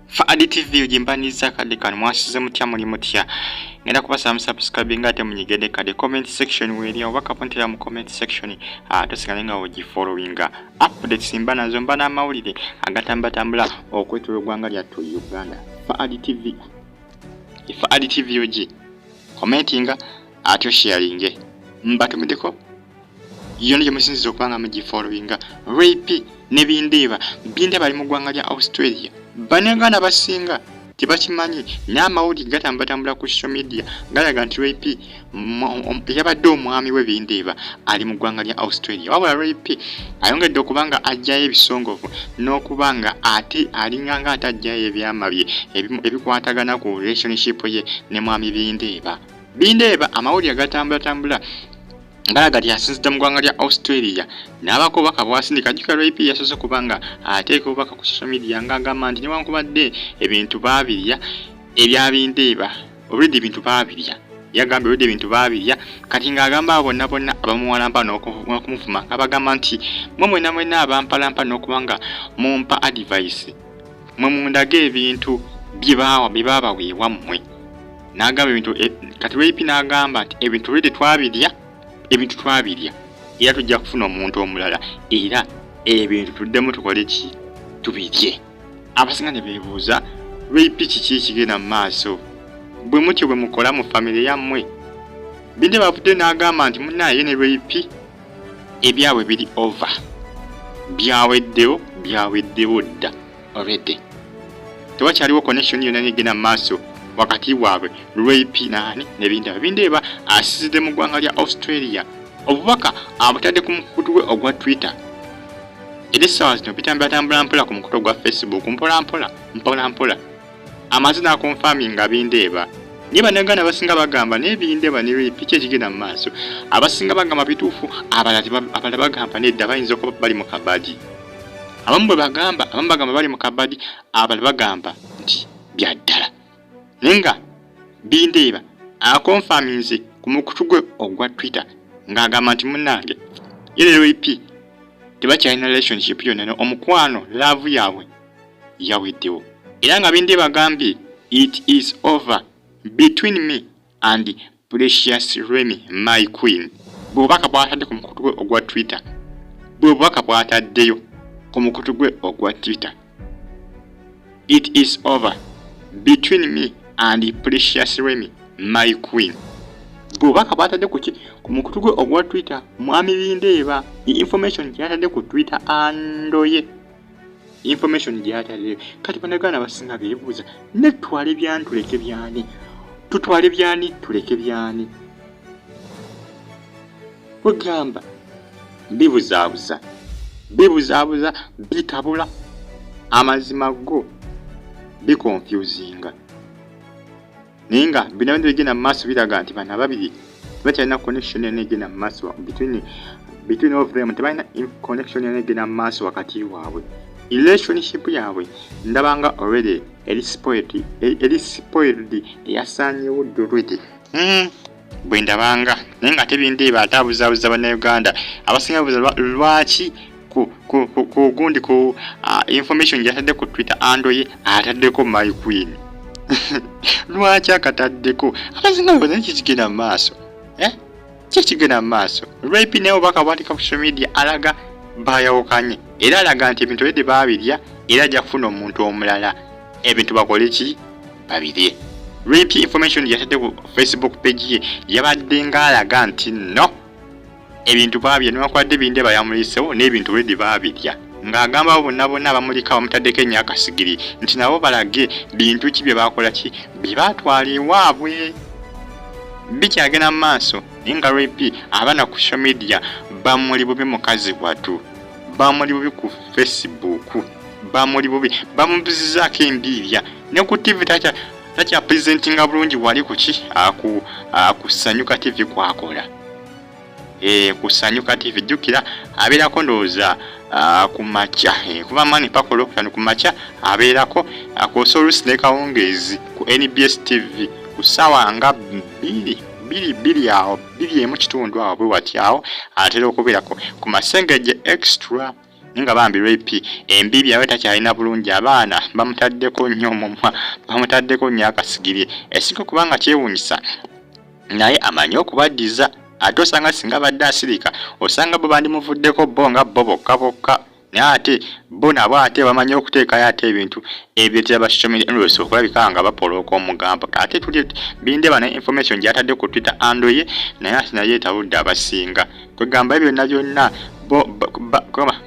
Faadi TV gimbaniriza akadde kano. Mwasize mutya? Muli mutya? Ngenda kubasaba musubscribinga ate munyigede kade comment section weeri obubaka buntera mu comment section, tosigale nga ogifollowinga. Updates mba nazo, mba n'amawulire agatambatambula okwetula eggwanga lyattu Uganda. Faadi TV, Faadi TV ogi commentinga ate osharinge, mbatumiddeko yonna gye musinziza okuba nga mugifollowinga. Ray P ne Bindeeba, Bindeeba ali mu ggwanga lya Australia. Bannayuganda basinga tebakimanyi, n'amawulire gatambatambula ku social media galaga nti Ray P yabadde omwami we Bindeeba ali mu ggwanga lya Australia. Wabula Ray P ayongedde okuba nga ajjayo ebisongovu n'okuba nga ate alinga nga ate ajjayo ebyama bye ebikwatagana ku relationship ye ne mwami Bindeeba. Bindeeba amawulire gatambulatambula galaga nti asinzidde mu ggwanga lya Australia n'abako obubaka bwasindika. Jjukira Ray P yasoose kuba nga ateeka obubaka ku social media ng'agamba nti newankubadde ebintu baabirya ebya Bindeeba, olwedde ebintu baabirya, yagambye olwedde ebintu baabirya. Kati ng'agamba abo bonna bonna abamuwalampa n'okumuvuma, nga bagamba nti mwe mwena mwena abampalampa n'okuba nga mumpa advice, mwe mundage ebintu bye baabaweebwa mmwe. N'agamba ebintu kati Ray P n'agamba nti ebintu olwedde twabirya, ebintu twabirya, era tujja kufuna omuntu omulala era ebintu tuddemu tukole ki? Tubirye. Abasinga ne beebuuza, Ray P kiki ekigenda mu maaso? Bwe mutyo bwe mukola mu famire yammwe? Binde bavudde n'agamba nti munnaye ne Ray P ebyabwe biri over, byaweddewo, byaweddewo dda already, tewakyaliwo connection yonna negenda mu maaso wakati waabwe Ray P naani ne Bindeeba. Bindeeba asizidde mu ggwanga lya Australia, obubaka abutadde ku mukutu gwe ogwa Twitter, era essaawa zino bitambulatambula mpola ku mukutu ogwa Facebook, mpola mpola mpola mpola amaze n'aconfirminga Bindeeba. Naye Bannayuganda abasinga bagamba naye Bindeeba ne Ray P ki ekigenda mu maaso? Abasinga bagamba bituufu, abalala bagamba nedda, bayinza okuba bali mu kabadi. Abamu bwe bagamba, abamu bagamba bali mu kabadi, abalala bagamba nti bya ddala. Naye nga Bindeeba aconfirminze ku mukutu gwe ogwa Twitter ng'agamba nti munnange ye ne Ray P tebakyalina relationship yonna, omukwano, love yaabwe yaweddewo. Era nga Bindeeba agambye, "It is over between me and Precious Remy, my queen." Bwe bubaka bw'atadde ku mukutu gwe ogwa Twitter, bwe bubaka bw'ataddeyo ku mukutu gwe ogwa Twitter: "It is over between me and Precious Remy, my queen." Bwe bubaka bw'atadde ku ki? Ku mukutu gwe ogwa Twitter. Mwami Bindeeba information gy'atadde ku Twitter handle ye, information gy'ataddeyo. Kati Bannayuganda abasinga beebuuza, netwale byani tuleke byani, tutwale byani tuleke byani? Kwegamba bibuzaabuza, bibuzaabuza, bitabula amazima, go biconfusinga. Naye nga bino bintu bigenda mu maaso biraga nti bano ababiri tebakyalina connection yonna egenda mu maaso between of them, tebalina connection yonna egenda mu maaso wakati waabwe. Relationship yaabwe ndabanga already eri spoiled, eri spoiled, eyasaanyewo dda already. Bwe ndabanga. Naye nga tebindeeba ate abuzaabuza Bannayuganda abasinga babuuza lwaki ku gundi ku information gyatadde ku Twitter handle ye ataddeko "my queen"? Lwaki akataddeko? Abasinga babuuza ki kigenda mu maaso, eh? Ki ekigenda mu maaso? Ray P naye obubaka bwateeka ku social media alaga bayawukanye, era alaga nti ebintu ebidde baabirya, era ajja kufuna omuntu omulala ebintu bakole ki? Babirye. Ray P information yatadde ku Facebook page ye yabadde ng'alaga nti no, ebintu baabirya, newankubadde Bindeeba yamuliisewo n'ebintu already baabirya, ng'agamba abo bonna bonna abamuliko abamutaddeko ennyo akasigiri nti nabo balage bintu ki bye baakola, ki bye baatwala ewaabwe. Bikyagenda mu maaso, naye nga Ray P abaana ku social media bamuli bubi, mukazi watu bamuli bubi ku Facebook, bamuli bubi, bamubuzizaako embiibya ne ku TV takya presentinga bulungi wali kuki ku Sanyuka TV kwakola, ku Sanyuka TV. Jjukira abeerako ndowooza ku makya, kuva mani paka Olwokutaano ku makya abeerako, kwosa oluusi ne kawungeezi ku NBS TV ku ssaawa nga 2, 2, 2 awo, 2:15 awo bwe wati awo atera okubeerako ku Masengejje Extra. Naye nga bambi Ray P embibi yawe takyalina bulungi, abaana bamutaddeko nnyo omumwa, bamutaddeko nnyo akasigiri. Esinga okuba nga kyewuunyisa naye amanyi okubaddiza, ate osanga singa badde asirika osanga bo bandimuvuddeko bo nga bo bokka bokka, naye ate bo nabo ate bamanyi okuteekayo ate ebintu ebireetera ba social media influencers okulabika nga bapolooka omugambo. Ate tuli bindeba ne information gy'atadde ku Twitter handle ye, naye ate naye etabudde abasinga. Kwegamba ebyo byonna byonna bo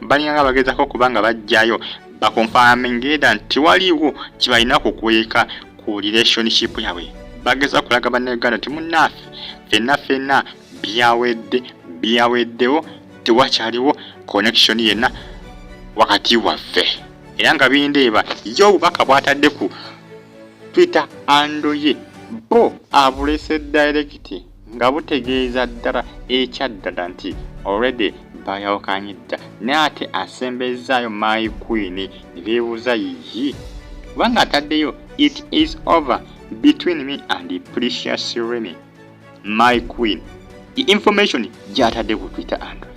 balinga nga bagezaako okuba nga bajjayo bakonfaminga nti tewaliiwo kibalina kukweka ku relationship yabwe. Bageza kulaga bannayuganda nti munnaffe ffenna ffenna byawedde, byaweddewo, tewakyaliwo connection yenna wakati waffe. Era nga bindeeba ye obubaka bw'atadde ku Twitter handle ye bo abulese direct nga butegeeza ddala ekyaddala nti already bayawukanye dda, naye ate asembezzaayo my queen ne beebuuza yiyi kubanga ataddeyo "It is over between me and Precious Remy, my queen." Information gy'atadde ku Twitter handle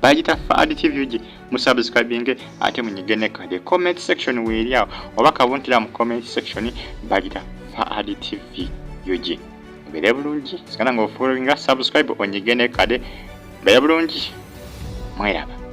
bagita Fad TV UG. Musubscribinge ate munyige ne kade comment section weeri awo oba kabuntira mu comment section, bagita Fad TV UG. Obeere bulungi, sigala nga ofollowinga, subscribe, onyige ne kade. Mbeere bulungi, mweraba.